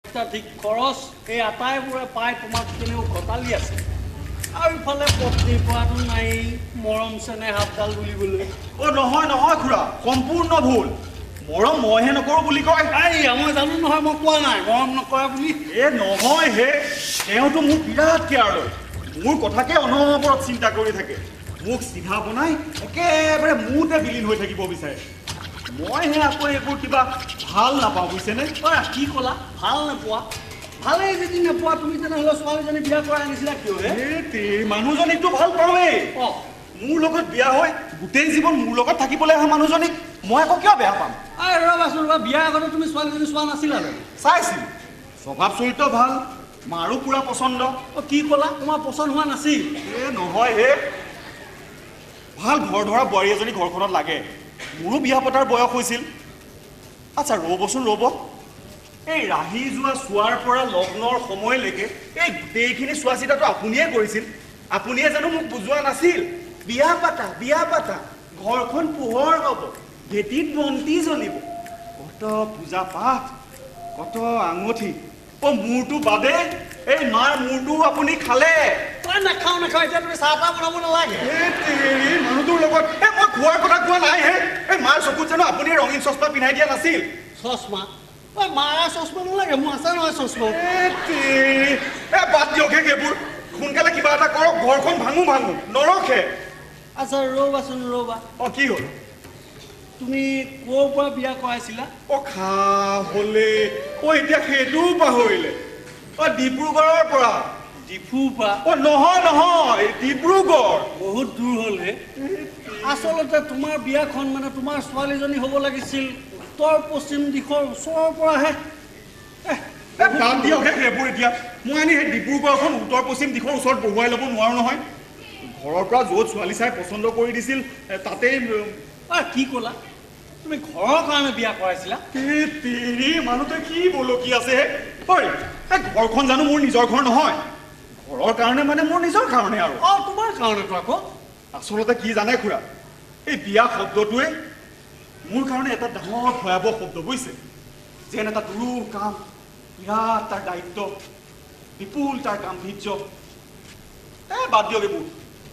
অত্যাধিক খৰচ, এই আটাইবোৰে পাই তোমাক কেনেও ঘটালি আছে। আৰু ইফালে পত্নীৰ পৰাতো নাই মৰম চেনেহ আপডাল বুলিবলৈ। অ নহয় নহয় খুৰা, সম্পূৰ্ণ ভুল। মৰম মইহে নকৰোঁ বুলি কয়। এই মই জানো নহয়, মই কোৱা নাই মৰম নকৰা বুলি। এ নহয় হে, তেওঁতো মোক বিৰাট কেয়াৰ লয়, মোৰ কথাকে অনবৰত চিন্তা কৰি থাকে, মোক চিধা বনাই একেবাৰে মোৰতে বিলীন হৈ থাকিব বিচাৰে। মইহে আকৌ এইবোৰ কিবা ভাল নাপাওঁ, বুজিছেনে? অ কি ক'লা, ভাল নোপোৱা? ভালেই যদি নোপোৱা তুমি তেনেহ'লে ছোৱালীজনী বিয়া কৰাই আনিছিলা কিয় হে? মানুহজনীকতো ভাল পাওঁৱেই। মোৰ লগত বিয়া হৈ গোটেই জীৱন মোৰ লগত থাকিবলৈ অহা মানুহজনীক মই আকৌ কিয় বেয়া পাম? ৰ'বাচোন ৰ'বা, বিয়াৰ আগতে তুমি ছোৱালীজনী চোৱা নাছিলা জানো? চাইছিল, স্বভাৱ চৰিত্ৰ ভাল, মাৰো পুৰা পচন্দ। অ কি ক'লা, তোমাৰ পচন্দ হোৱা নাছিল? এ নহয় হে, ভাল ঘৰ ধৰা বোৱাৰী এজনী ঘৰখনত লাগে। মোৰো বিয়া পতাৰ বয়স হৈছিল। আচ্ছা ৰ'বচোন ৰ'ব, এই ৰাহি যোৱা চোৱাৰ পৰা লগ্নৰ সময়লৈকে এই গোটেইখিনি চোৱা চিতাটো আপুনিয়ে কৰিছিল। আপুনিয়ে জানো মোক বুজোৱা নাছিল, বিয়া পাতা বিয়া পাতা, ঘৰখন পোহৰ হ'ব, ভেটিত বন্তি জ্বলিব, কত পূজা পাঠ, কত আঙুঠি। অ মূৰটো বাদে এই মাৰ মূৰটো আপুনি খালে। নাখাওঁ নাখাওঁ, এতিয়া তুমি চাহ তাহ বনাব নালাগে। মানুহটোৰ লগত এই মই খোৱাৰ কথা কোৱা নাই হে। এই মাৰ চকুত জানো আপুনি ৰঙীন চশমা পিন্ধাই দিয়া নাছিল? চশমা? ঐ মাৰা চশমা নালাগে, মোৰ আছে নহয় চশমা। এ বাদ দিয়ক হে সেইবোৰ, সোনকালে কিবা এটা কৰক, ঘৰখন ভাঙো ভাঙো নৰখে। আচ্ছা ৰ'বাচোন ৰ'বা। অ কি হ'ল? তুমি ক'ৰ পৰা বিয়া কৰাইছিলা? অ খা হ'লে, অ এতিয়া সেইটোও পাহৰিলে। অ ডিব্ৰুগড়ৰ পৰা। ডিফুৰ পৰা? অ নহয় নহয়, ডিব্ৰুগড়। বহুত দূৰ হ'ল হে। আচলতে তোমাৰ বিয়াখন মানে তোমাৰ ছোৱালীজনী হ'ব লাগিছিল উত্তৰ পশ্চিম দিশৰ ওচৰৰ পৰাহে। বাদ দিয়ক হে সেইবোৰ এতিয়া। মই আনি সেই ডিব্ৰুগড়খন উত্তৰ পশ্চিম দিশৰ ওচৰত বহুৱাই ল'ব নোৱাৰোঁ নহয়। ঘৰৰ পৰা য'ত ছোৱালী চাই পচন্দ কৰি দিছিল তাতেই। কি ক'লা, তুমি ঘৰৰ কাৰণে বিয়া কৰাইছিলা? মানুহটোৱে কি বলকি আছে হে। ঐ এই ঘৰখন জানো মোৰ নিজৰ ঘৰ নহয়? ঘৰৰ কাৰণে মানে মোৰ নিজৰ কাৰণে আৰু। অ তোমাৰ কাৰণেতো আকৌ। আচলতে কি জানে খুৰা, এই বিয়া শব্দটোৱে মোৰ কাৰণে এটা ডাঙৰ ভয়াৱহ শব্দ, বুজিছে? যেন এটা দুৰূহ কাম, বিৰাট তাৰ দায়িত্ব, বিপুল তাৰ গাম্ভীৰ্য। এ বাদ দিয়ক এইবোৰ।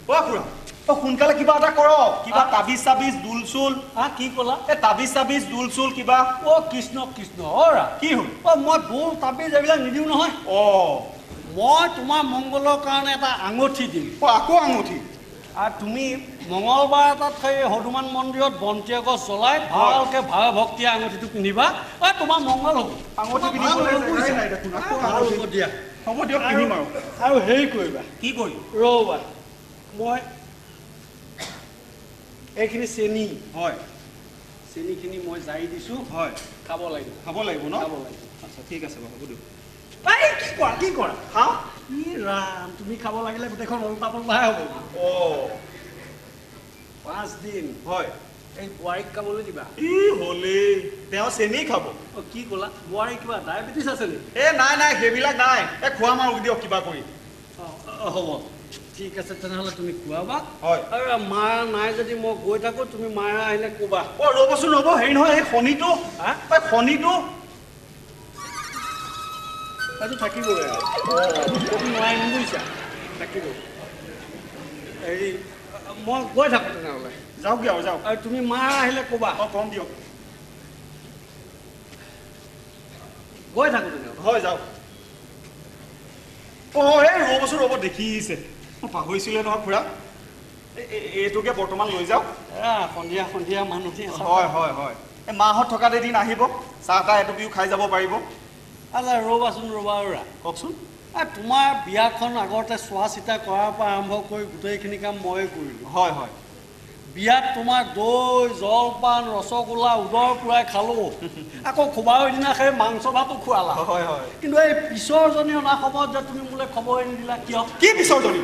অ খুৰা, অ সোনকালে কিবা এটা কৰক, কিবা তাবিজ চাবিজ দোল চোল। হা কি ক'লা? এই তাবিজ চাবিজ দোল চোল কিবা। অ কৃষ্ণ কৃষ্ণ, অ কি হ'ল? অ মই দোল তাবিজ এইবিলাক নিদিওঁ নহয়। অ মই তোমাৰ মংগলৰ কাৰণে এটা আঙুঠি দিম। অ আকৌ আঙুঠি? আৰু তুমি মঙলবাৰ এটাত সেই হনুমান মন্দিৰত বন্তি এগছ জ্বলাই ভালকে ভাৱে ভক্তিয়ে আঙুঠিটো পিন্ধিবা, অ তোমাৰ মংগল হ'ব। আঙুঠি পিন্ধিব দিয়া, হ'ব দিয়ক, পিন্ধিম। আৰু আৰু হেৰি কৰিবা। কি কৰিম? ৰ'বা, মই এইখিনি চেনি, হয় চেনিখিনি মই জাৰি দিছোঁ। হয় খাব লাগিব। খাব লাগিব ন? খাব লাগিব। আচ্ছা ঠিক আছে বাৰু, হ'ব দিয়ক। এই কি কৰা কি কৰা? খাওঁ। ই ৰাম, তুমি খাব লাগিলে গোটেইখন ওলটা পাল্টাহে হ'ব। অ 5 দিন। হয় এই বোৱাৰীক খাবলৈ দিবা। ই হ'লেই তেওঁ চেনি খাব। অ কি ক'লা, বোৱাৰী কিবা ডায়েবেটিছ আছে নেকি? এ নাই নাই সেইবিলাক নাই, এই খুৱাম আৰু দিয়ক কিবা কৰি। অ হ'ব ঠিক আছে, তেনেহ'লে তুমি খুৱাবা। হয়। আৰু মা নাই যদি মই গৈ থাকোঁ, তুমি মাৰা আহিলে ক'বা। অ ৰ'বচোন ৰ'ব, হেৰি নহয়, এই শনিটো, হা এই শনিটো সেইটো থাকিবই আৰু, নোৱাৰিম বুজিছা, থাকিব। হেৰি মই গৈ থাকোঁ তেনেহ'লে। যাওকগৈ আৰু যাওক। আৰু তুমি মা আহিলে ক'বা। অ কম দিয়ক। গৈ থাকোঁ তেনেহ'লে। হয় যাওক। অ এই ৰ'বচোন ৰ'ব, দেখিছে মই পাহৰিছিলোঁ নহয় খুৰা, এইটোকে বৰ্তমান লৈ যাওক। সন্ধিয়া সন্ধিয়া মানুহ। হয় হয় হয়, এই মাহঁত থকা এদিন আহিব, চাহ তাহ এটুপিও খাই যাব পাৰিব। আচ্ছা ৰ'বাচোন ৰ'বা। আৰু কওকচোন। তোমাৰ বিয়াখন আগতে চোৱা চিতা কৰাৰ পৰা আৰম্ভ কৰি গোটেইখিনি কাম ময়ে কৰিলোঁ। হয় হয়। বিয়াত তোমাৰ দৈ জলপান ৰসগোল্লা উদৰ পূৰাই খালোঁ, আকৌ খোৱাৰ দিনা সেই মাংস ভাতো খুৱালা। হয় হয়। কিন্তু এই পিছৰজনী অনা সময়ত যে তুমি মোলৈ খবৰে নিদিলা কিয়? কি পিছৰজনী?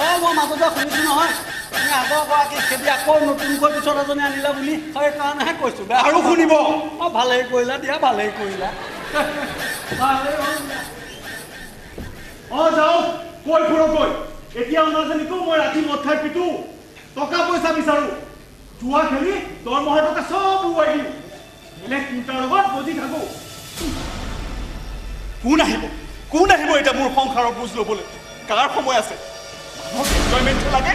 অ মই মাজতে শুনিছোঁ নহয়, তুমি আগৰ গৰাকী খেদি আকৌ নতুনকৈ পিছত এজনী আনিলা বুলি, সেইকাৰণেহে কৈছোঁ। আৰু শুনিব। অ ভালেই কৰিলা দিয়া, ভালেই কৰিলা। অ যাওক, কৈ ফুৰকৈ। এতিয়া অনাজনীকো মই ৰাতি মদ খাই পিটো, টকা পইচা বিচাৰো, জুৱা খেলি দৰমহাৰ টকা চব উৰুৱাই দিওঁ, বেলেগ তিনিটাৰ লগত বজি থাকো। কোন আহিব, কোন আহিব এতিয়া মোৰ সংসাৰৰ বুজ ল'বলৈ? কাৰ সময় আছে? মানুহক এনজয়মেণ্টহে লাগে।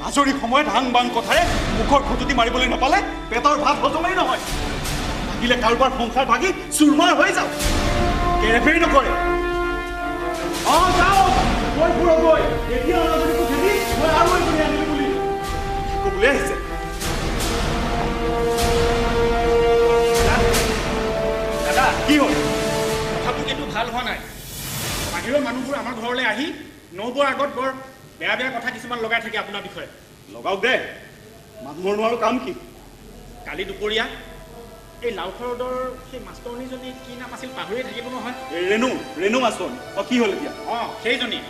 আজৰি সময়ত হাং বাং কথাৰে মুখৰ খজুতি মাৰিবলৈ নাপালে পেটৰ ভাত হজমেই নহয়। লাগিলে কাৰোবাৰ সংসাৰ ভাগি চুৰমাৰ হৈ যাওক, কেৰেপেই নকৰে। অ যাওক, গৈ ফুৰগৈ। এতিয়া অনাজনীকো খেদি মই আৰু এজনী আনিলো বুলি ক'বলৈ আহিছে। দাদা, কি হ'ল? কথাটো কিন্তু ভাল হোৱা নাই। বাহিৰৰ মানুহবোৰ আমাৰ ঘৰলৈ আহি নবৌৰ আগত বৰ বেয়া বেয়া কথা কিছুমান লগাই থাকে আপোনাৰ বিষয়ে। লগাওক দে, মানুহৰ নোৱাৰো কাম কি? কালি দুপৰীয়া এই লাওখৰদৰ সেই মাষ্টৰণীজনী কি নাম আছিল পাহৰিয়ে থাকিব নহয়। ৰেণু, ৰেণু মাষ্টৰণী। অ কি হ'ল এতিয়া? অ সেইজনী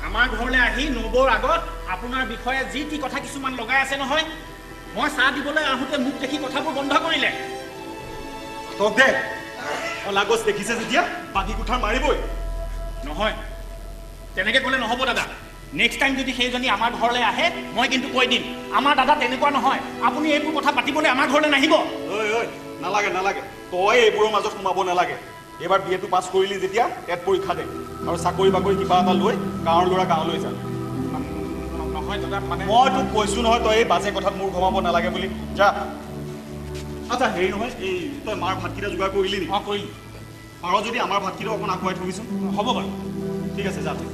আমাৰ ঘৰলৈ আহি নবৌৰ আগত আপোনাৰ বিষয়ে যি টি কথা কিছুমান লগাই আছে নহয়। মই চাহ দিবলৈ আহোঁতে মোক দেখি কথাবোৰ বন্ধ কৰিলে। তক দে, কলা গছ দেখিছে যেতিয়া বাকী কোঠাৰ মাৰিবই। নহয়, তেনেকে ক'লে নহ'ব দাদা। নেক্সট টাইম যদি সেইজনী আমাৰ ঘৰলৈ আহে মই কিন্তু কৈ দিম, আমাৰ দাদা তেনেকুৱা নহয়, আপুনি এইবোৰ কথা পাতিবলৈ আমাৰ ঘৰলৈ নাহিব। ঐ ঐ, নালাগে নালাগে, তই এইবোৰৰ মাজত সোমাব নালাগে। এইবাৰ বি এটো পাছ কৰিলি যেতিয়া টেট পৰীক্ষা দে আৰু চাকৰি বাকৰি কিবা এটা লৈ গাঁৱৰ ল'ৰা গাঁৱলৈ যা। নহয় দাদা, মানে মই তোক কৈছো নহয়, তই এই বাজে কথাত মূৰ ঘমাব নালাগে বুলি। যা। আচ্ছা হেৰি নহয়, এই তই মাৰ ভাতকেইটা যোগাৰ কৰিলি নেকি? অঁ কৰিলোঁ। পাৰ যদি আমাৰ ভাতকেইটা অকণ আগুৱাই থবিচোন। হ'ব বাৰু, ঠিক আছে, যা তই।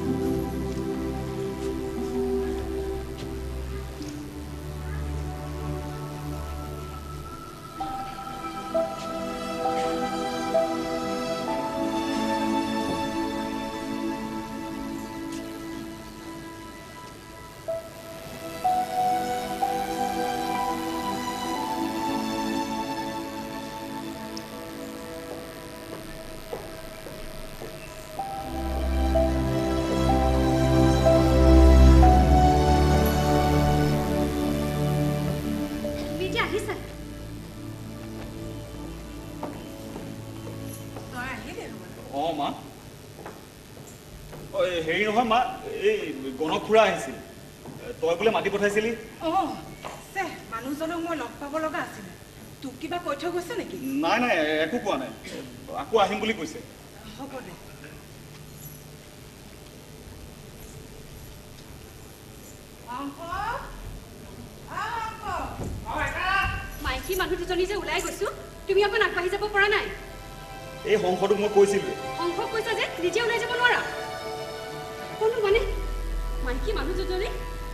হেৰি নহয় মা, এই গণক খুৰা আহিছিল, তই বোলে মাতি পঠাইছিলি? অঁ, মানুহজনক মই লগ পাব লগা আছিলে। তোক কিবা কৈ থৈ গৈছে নেকি? নাই নাই, একো কোৱা নাই, আকৌ আহিম বুলি কৈছে। হ'ব দে। মাইকী মানুহ দুজনী যে ওলাই গৈছো, তুমি অকণ আগবাঢ়ি যাব পৰা নাই? এই হংসটোক মই কৈছিলো। হংসক কৈছা যে নিজে ওলাই যাব নোৱাৰা? কোনো মানে মাইকী মানুহ দুজনী,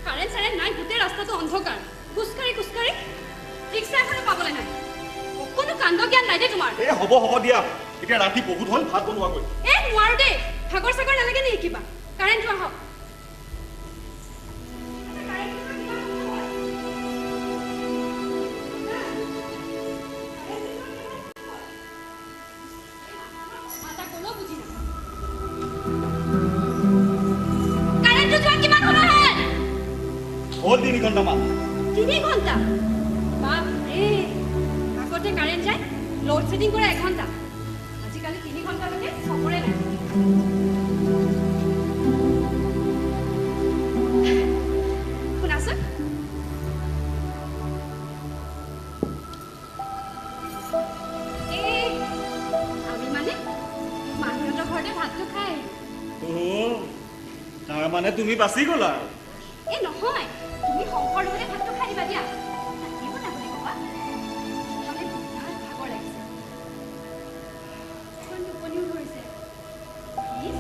কাৰেণ্ট চাৰেণ্ট নাই, গোটেই ৰাস্তাটো অন্ধকাৰ, খোজকাঢ়ি খোজকাঢ়ি ৰিক্সা এখনো পাবলৈ নাই। অকণো কাণ্ড জ্ঞান নাই দেই তোমাৰ। এই হ'ব হ'ব দিয়া, এতিয়া ৰাতি বহুত হ'ল, ভাত বনোৱাগৈ। এই নোৱাৰো দেই, ভাগৰ চাগৰ নালাগে নেকি কিবা? কাৰেণ্টটো আহক। হ'ল 3 ঘণ্টামান। 3 ঘণ্টা? বাপৰে, আগতে কাৰেণ্ট যায় লোড শ্বেডিং কৰা 1 ঘণ্টা, আজিকালি 3 ঘণ্টালৈকে খবৰে নাই। শুনাচোন, এই আমি মানে মাহীহঁতৰ ঘৰতে ভাতটো খাই আহিলো। তাৰ মানে তুমি বাচি গ'লা আৰু? এই নহয়, তুমি শংকৰ লগতে ভাতটো খাই দিবা দিয়া। কি বনাবলৈ ক'বা? মানে বিৰাট ভাগৰ লাগিছে, অকণ টোপনিও ধৰিছে। প্লিজ।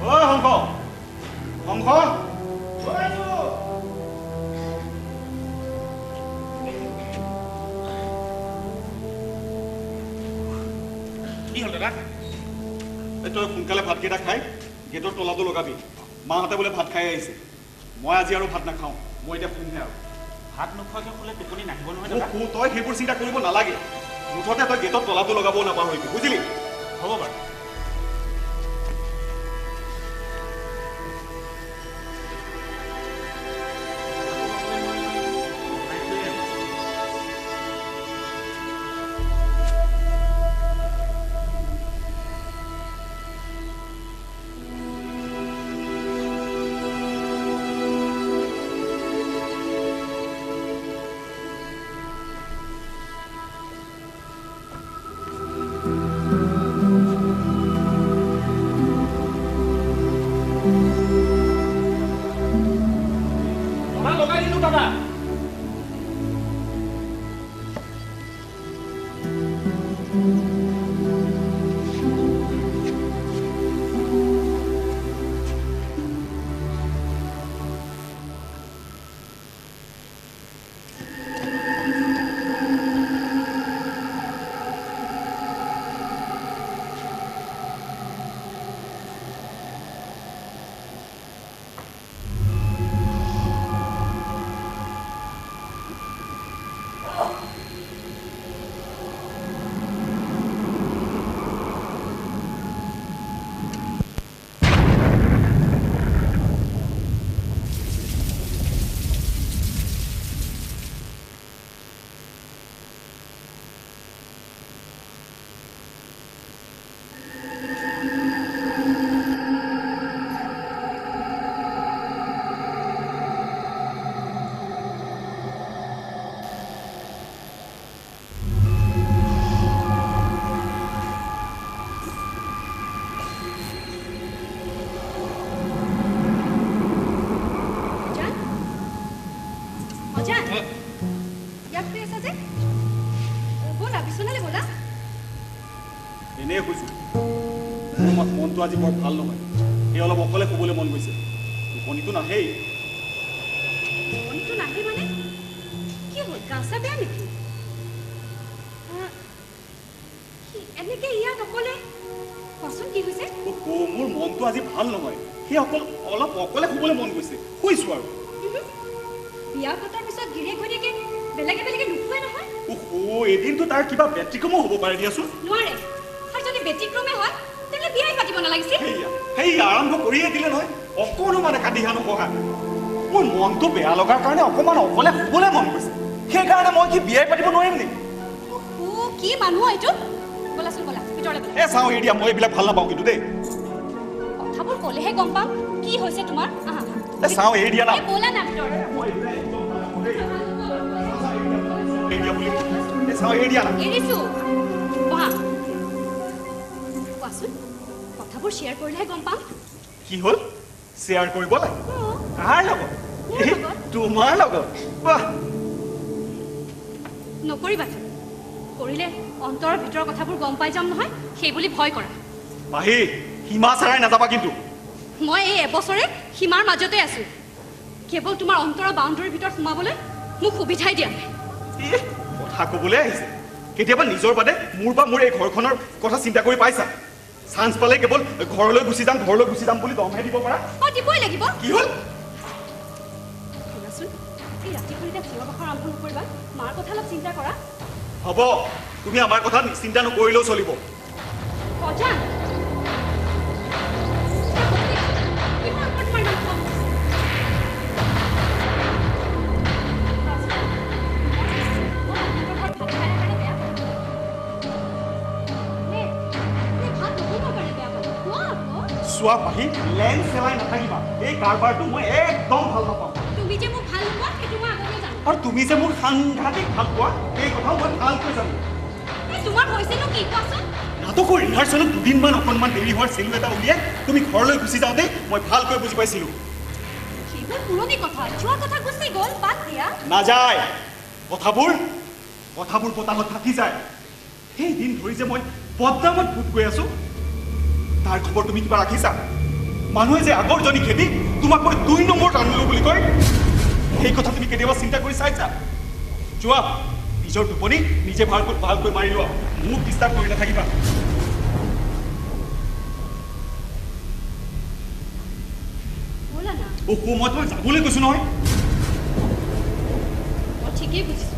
ঐ শংক, শংক, কি হ'ল দাদা? এই তই সোনকালে ভাতকেইটা খাই গেটৰ তলাটো লগাবি। মাহঁতে বোলে ভাত খাই আহিছে। মই আজি আৰু ভাত নাখাওঁ, মই এতিয়া শুমহে আৰু। ভাত নোখোৱাকৈ শুলে টোপনি নাহিব নহয় দাদা। তই সেইবোৰ চিন্তা কৰিব নালাগে, মুঠতে তই গেটত তলাটো লগাব নাপাহৰিবি, বুজিলি? হ'ব বাৰু। এনেই শুইছোঁ, মোৰ মনটো আজি বৰ ভাল নহয়, সেই অলপ অকলে শুবলৈ মন গৈছে। টোপনিটো নাহেই। টোপনিটো নাহে মানে কি হ'ল? গা চা বেয়া নেকি? এনেকে ইয়াত অকলে কোৱাচোন কি হৈছে? মোৰ মনটো আজি ভাল নহয়, সেই অকল অলপ অকলে শুবলৈ মন গৈছে, শুইছোঁ আৰু। বিয়া পতাৰ পিছত গিৰিয়েক ঘৈণীয়েকে বেলেগে বেলেগে নুশুৱে নহয়। অ', এদিনটো তাৰ কিবা ব্যতিক্ৰমো হ'ব পাৰে দিয়াচোন। নোৱাৰে, আৰু যদি ব্যতিক্ৰমে হয় তেন্তে বিয়াই পাতিব নালাগিছিল। সেই আৰম্ভ কৰিয়ে দিলে নহয়, অকণো মানে কান্দিহা নকহা। মোৰ মনটো বেয়া লগাৰ কাৰণে অকণমান অকলে শুবলৈ মন গৈছে, সেইকাৰণে মই কি বিয়াই পাতিব নোৱাৰিম নেকি? অ', কি মানুহ এইটো! ব'লাচোন ব'লা, ভিতৰলৈ ব'লা। এ চাওঁ এৰিয়া, মই এইবিলাক ভাল নাপাওঁ কিন্তু দেই। কথাবোৰ ক'লেহে গম পাম কি হৈছে তোমাৰ। আহা, এ চাওঁ এৰি দিয়া না। ব'লা না ভিতৰলৈ। এৰিছো, বহা। কোৱাচোন, কথাবোৰ শ্বেয়াৰ কৰিলেহে গম পাম। কি হ'ল? শ্বেয়াৰ কৰিব লাগে? কাৰ লগত? তোমাৰ লগত? বাহ! নকৰিবা, কৰিলে অন্তৰৰ ভিতৰৰ কথাবোৰ গম পাই যাম নহয়, সেই বুলি ভয় কৰা। পাহি, সীমা চেৰাই নাযাবা কিন্তু। মই এই এবছৰে সীমাৰ মাজতে আছো, কেৱল তোমাৰ অন্তৰৰ বাউণ্ডৰীৰ ভিতৰত সোমাবলৈ মোক সুবিধাই দিয়া নাই। কথা ক'বলৈ আহিছে, কেতিয়াবা নিজৰ বাদে মোৰ বা মোৰ এই ঘৰখনৰ কথা চিন্তা কৰি পাইছা? চান্স পালে কেৱল ঘৰলৈ গুচি যাম, ঘৰলৈ গুচি যাম বুলি দমহে দিব পাৰা। অ', দিবই লাগিব। কি হ'ল? শুনাচোন, এই ৰাতিপুৱা এতিয়া চিঞৰ বাখৰ আৰম্ভ নকৰিবা, মাৰ কথা অলপ চিন্তা কৰা। হ'ব, তুমি আমাৰ কথা চিন্তা নকৰিলেও চলিব। অজান, চোৱা পাহি, লেন চেলাই নাথাকিবা, এই কাৰবাৰটো মই একদম ভাল নাপাওঁ। তুমি যে মোক ভাল নোপোৱা সেইটো মই আগতে জানো, আৰু তুমি যে মোক সাংঘাতিক ভাল পোৱা এই কথাও মই ভালকৈ জানো। তোমাৰ হৈছেনো কি কোৱাচোন? নাটকৰ ৰিহাৰ্চেলত দুদিনমান অকণমান দেৰি হোৱাৰ চেলু এটা উলিয়াই তুমি ঘৰলৈ গুচি যাওঁতে মই ভালকৈ বুজি পাইছিলোঁ। সেইবোৰ পুৰণি কথা, যোৱা কথা গুচি গ'ল, বাদ দিয়া। নাযায়, কথাবোৰ কথাবোৰ বতাহত থাকি যায়। সেই দিন ধৰি যে মই বদনামত ভূত গৈ আছো, তাৰ খবৰ তুমি কিবা ৰাখিছা? মানুহে যে আগৰজনী খেদি তোমাক মই 2 নম্বৰত আনিলো বুলি কয়, সেই কথা তুমি কেতিয়াবা চিন্তা কৰি চাইছা? যোৱা, নিজৰ টোপনি নিজে ভালকৈ ভালকৈ মাৰি লোৱা, মোক ডিষ্টাৰ্ব কৰি নাথাকিবা। অ', মই তোমাক যাবলৈ কৈছো নহয়। মই ঠিকেই বুজিছো,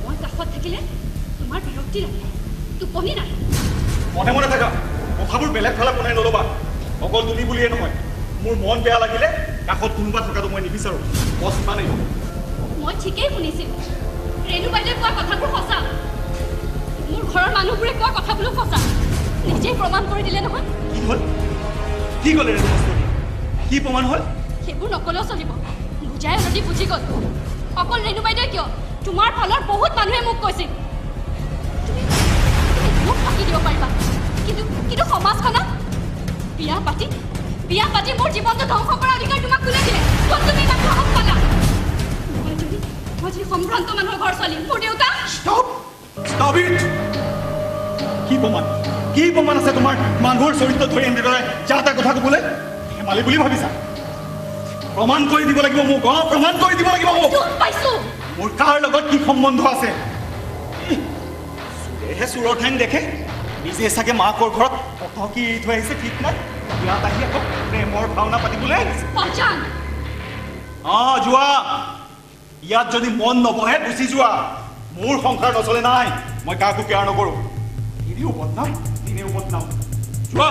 মই কাষত থাকিলে তোমাৰ বিৰক্তি লাগে, টোপনি নাহে। মনে মনে থাকা, কথাবোৰ বেলেগ ফালে বনাই নল'বা। অকল তুমি বুলিয়ে নহয়, মোৰ মন বেয়া লাগিলে কাষত কোনোবা থকাটো মই নিবিচাৰোঁ। বছ ইমানেই। মই ঠিকেই শুনিছিলোঁ, ৰেণু বাইদেৱে কোৱা কথাবোৰ সঁচা, মোৰ ঘৰৰ মানুহবোৰে কোৱা কথাবোৰো সঁচা। নিজেই প্ৰমাণ কৰি দিলে নহয়। কি হ'ল? কি ক'লে ৰেণু মাষ্টৰণী? কি প্ৰমাণ হ'ল? সেইবোৰ নক'লেও চলিব, বুজাই অলৰেডি বুজি গ'ল। অকল ৰেণু বাইদেৱে কিয়, তোমাৰ ফালৰ বহুত মানুহে মোক কৈছিল তুমি মোক ফাঁকি দিব পাৰিবা, কিন্তু কিন্তু সমাজখনক বিয়া পাতি বিয়া পাতি মোৰ জীৱনটো ধ্বংস কৰাৰ অধিকাৰ তোমাক কোনে দিলে? ক'ত তুমি ইমান সাহস পালা? মই যদি সম্ভ্ৰান্ত মানুহৰ ঘৰ ছোৱালী, মোৰ দেউতা। Stop, stop it! কি প্ৰমাণ? কি প্ৰমাণ আছে তোমাৰ মানুহৰ চৰিত্ৰ ধৰি এনেদৰে যা তা কথা ক'বলৈ? ধেমালি বুলি ভাবিছা? প্ৰমাণ কৰি দিব লাগিব মোক। অঁ, প্ৰমাণ কৰি দিব লাগিব মোক। মোৰ কাৰ লগত কি সম্বন্ধ আছে? চোৰেহে চোৰৰ ঠেং দেখে। নিজে চাগে মাকৰ ঘৰত কত কি এৰি থৈ আহিছে ঠিক নাই। ইয়াত আহি আকৌ প্ৰেমৰ ভাওনা পাতিবলৈ আহিছে। অঁ, যোৱা। ইয়াত যদি মন নবহে গুচি যোৱা। মোৰ সংসাৰ নচলে নাই, মই কাকো কেয়াৰ নকৰোঁ। এনেও বদনাম, এনেও বদনাম। যোৱা।